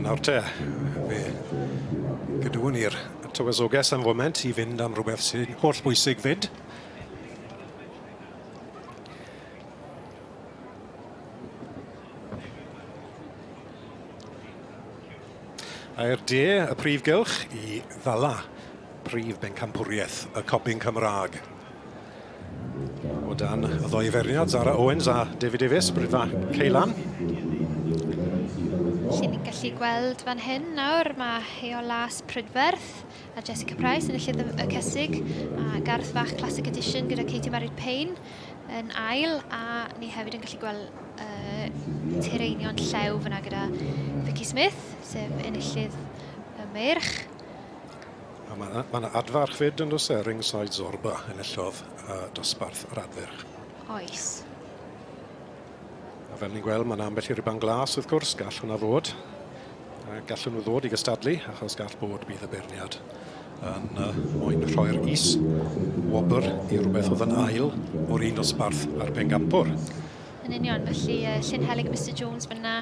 A nawr te, fe gydwyn ni'r tywysoges am foment i fynd am rhywbeth sy'n holl bwysig fyd. A i'r de, y prif gylch i ddala prif bencampwriaeth y Cobyn Cymraeg. O dan y ddoi ferniad, Zara Owens a David Davies, Brydfa Ceulan. Felly ni'n gallu gweld fan hyn nawr, mae Heol Las Prydferth a Jessica Price yn enillydd y cesig, a Garth Fach Classic Edition gyda Katie Married Payne yn ail, a ni hefyd yn gallu gweld uh, Tireinion Llew fyna gyda Vicky Smith, sef enillydd y meirch. A mae yna ma adfarch fyd yn does e, Ringside Zorba enillodd uh, dosbarth yr adferch. Oes. A fel ni'n gweld, mae yna ambell i riban glas wrth gwrs, gall hwnna fod. A gallwn nhw ddod i gystadlu, achos gall bod bydd y beirniad yn uh, moyn rhoi'r is wobr i rhywbeth oedd yn ail o'r un dosbarth a'r pengampwr. Yn union, felly uh, Llyn Helig Mr Jones fyna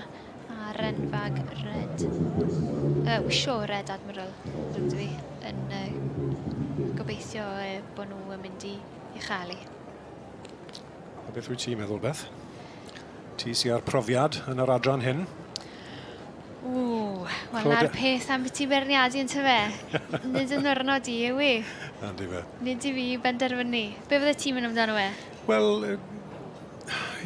a Renfag Red, uh, Wisho Red Admiral, rydw i yn uh, gobeithio uh, bod nhw yn mynd i, i chael ei. A beth wyt ti'n meddwl, Beth? Ti sy'n â'r profiad yn yr adran hyn? Ww, wel na'r peth am beth ti'n beirniadu yn tyfe. Nid yn nwrnod i yw i. Nandi fe. Nid i fi benderfynu. Be fydde ti'n mynd amdano fe? Wel,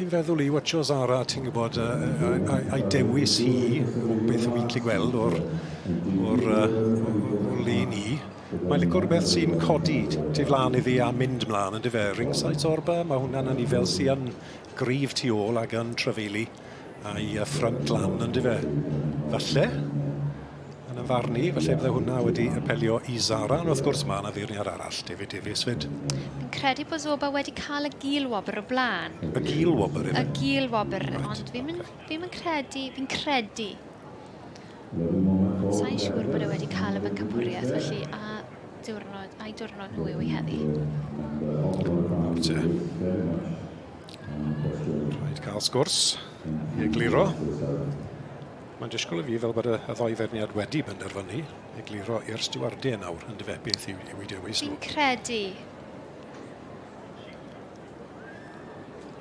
i'n feddwl i, watcho Zara, ti'n gwybod, a'i dewis hi, o beth wy'n gallu gweld o'r, or, o lun i, Mae'n lico rhywbeth sy'n codi tu flaen iddi a mynd mlaen, yndyfe? Ringside Zorba, mae hwnna'n anifel sy yn gryf tu ôl ac yn trafeili a'i ffrynt lan, yndyfe? Falle, yn y farn i, falle bydde hwnna wedi apelio i Zara, ond wrth gwrs mae yna feirniad arall, David Davies fyd. Fi'n credu bod Zorba wedi cael y gil wobr o blaen. Y gil wobr, ife? Y gil wobr, right. ond fi'n okay. fi credu, fi'n credu Sa i'n siŵr bod e wedi cael y bencampwriaeth, felly a diwrnod, a'i diwrnod nhw yw i heddi. Nawr te. Rhaid cael sgwrs i egluro. Mae'n disgwyl i fi fel bod y, y ddoi feirniad wedi benderfynu egluro i'r stiwardiau nawr, yn dyfe, beth yw, yw eu dewis nhw. Fi'n credu.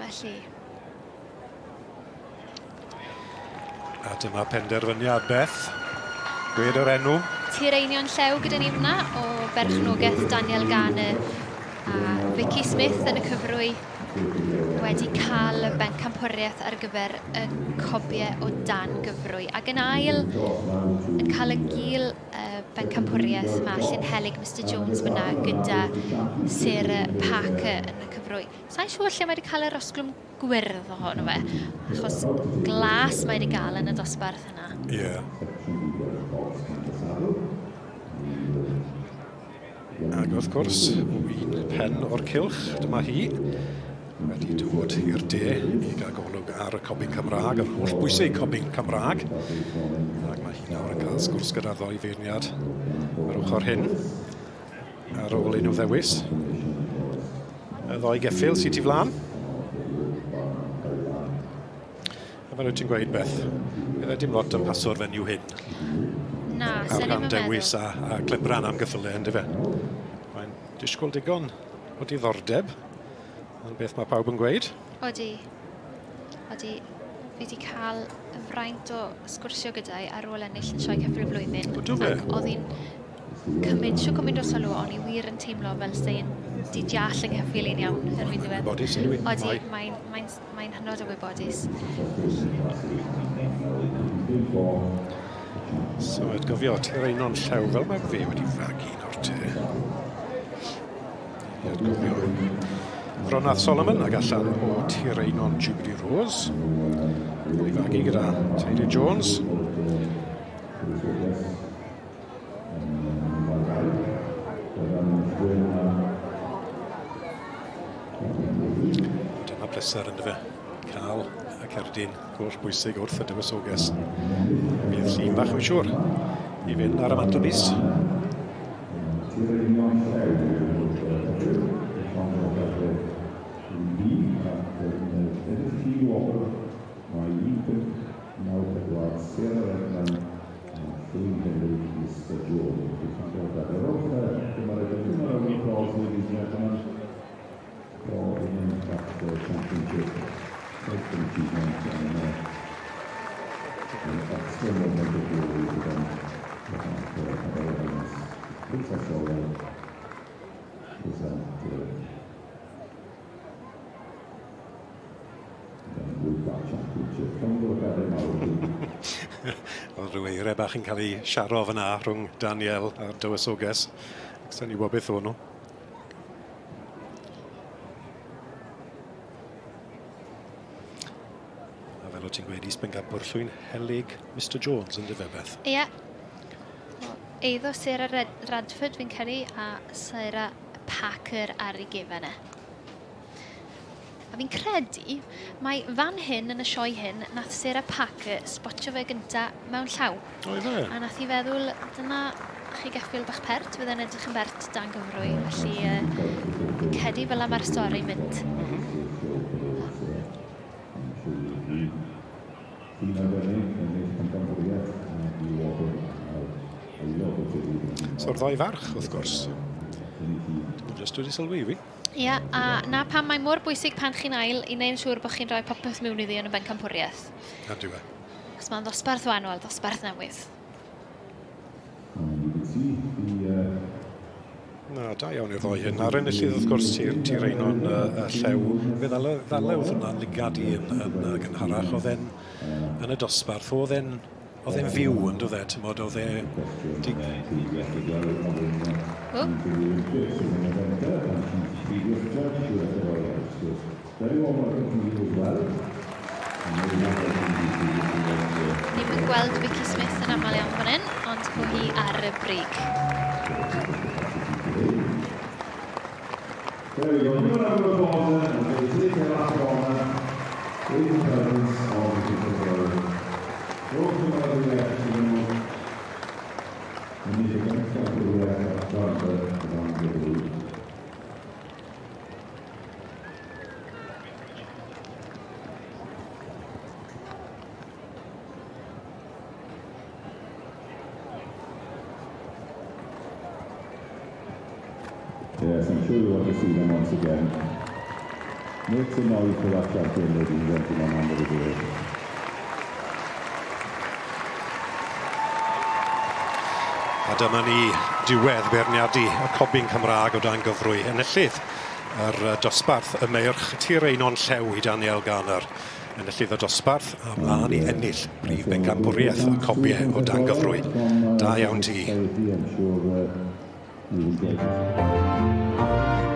Felly. A dyma penderfyniad Beth. Gwed yr enw. Tir Einion Llew gyda ni fyna o berchnogaeth Daniel Garner a Vicky Smith yn y cyfrwy wedi cael y bencampwriaeth ar gyfer y cobiau o dan gyfrwy. Ac yn ail, yn cael y gil uh, bencampwriaeth mae Llyn Helig Mr Jones fyna gyda Sarah Parker yn y cyfrwy. Sa'n siŵr lle mae wedi cael yr osglwm gwyrdd ohono fe, achos glas mae wedi gael yn y dosbarth yna. Ie. Yeah. Ac wrth gwrs, o un pen o'r cylch, dyma hi, wedi dod i'r de i gael golwg ar y cobyn Cymraeg, yr holl bwysig cobyn Cymraeg. Ac mae hi nawr yn cael sgwrs gyda ddoi feirniad ar ochr hyn, ar ôl i nhw ddewis. Y ddoi geffyl sy'n tu flan. A fel wyt ti'n gweud, Beth, bydde dim lot yn paso'r fenyw hyn. Na, Ar rhan dewis a, a clebran am gyffyle, ynddo fe? Mae'n disgwyl digon o diddordeb yn beth mae pawb yn gweud. Odi. Odi. Fi wedi cael y fraint o sgwrsio gyda'i ar ôl ennill yn Sioe Ceffyl y Flwyddyn. Ydw fe? Ac oedd hi'n cymryd shwt gymaint o sylw, o'n i wir yn teimlo fel se i'n di deall yng nghyffil i'n iawn erbyn diwedd. Wybodus yn dwi? Odi, mae'n mae mae hynod o wybodus. So, atgofio, Tir Einon Llew, fel mae fe wedi fagu nawr te. I atgofio. Ronath Solomon ag allan o Tir Einon Jubilee Rose. Ei fagu gyda Teulu Jones. Dyna pleser ynddo fe, cael y cerdyn holl bwysig wrth y dywysoges. Bydd llun bach, mae'n siŵr, i fynd ar y mantelpiece. Oedd rhyw eiriau bach yn cael ei siaro fyna rhwng Daniel a'r dywysoges. Ac sa'n i wybod beth o'n nhw. A fel o ti'n gweud, is-bencampwr Llwyn Helyg, Mr Jones, yn dyfe Beth? Ie. Yeah. Eiddo Sarah Radford fi'n credu a Sarah Parker ar ei gefen e. A fi'n credu mai fan hyn yn y sioe hyn nath Sarah Parker sbotio fe gynta mewn llaw. O ife? A nath hi feddwl dyna chi geffyl bach pert, fydde'n edrych yn bert dan gyfrwy. Felly fi'n credu fel 'na mae'r stori'n mynd. So'r ddoi farch, wrth gwrs. Dim ond jyst wedi sylwi i fi. Ia, a 'na pam mae mor bwysig pan chi'n ail i wneud yn siŵr bod chi'n rhoi popeth mewn iddi yn y bencampwriaeth. Na dyw e. Achos mae'n ddosbarth wahanol, ddosbarth newydd. Na, da iawn i'r ddoi hyn. A'r enillydd, wrth gwrs, Tir, Tir Einon y Llew. Fe ddale, ddale wrth hwnna'n lygad i yn, yn gynharach. Oedd e'n yn y dosbarth, oedd e'n oedd e'n fyw yn dod e, ti'n bod, oedd e... Di... O. Ni'm yn gweld Vicky Smith yn aml iawn fan hyn, ond o hi ar y brig. Yes, I'm sure you want to see them once again. Make some noise for that champion, ladies and gentlemen, under the door. A dyma ni diwedd beirniadu y cobyn Cymraeg o dan gyfrwy enillydd yr dosbarth y meirch Tir Einon Llew i Daniel Garner. Enillydd y dosbarth a mlaen i ennill brif bencampwriaeth y cobiau o dan gyfrwy. Da iawn ti. I'm sure you enjoyed it.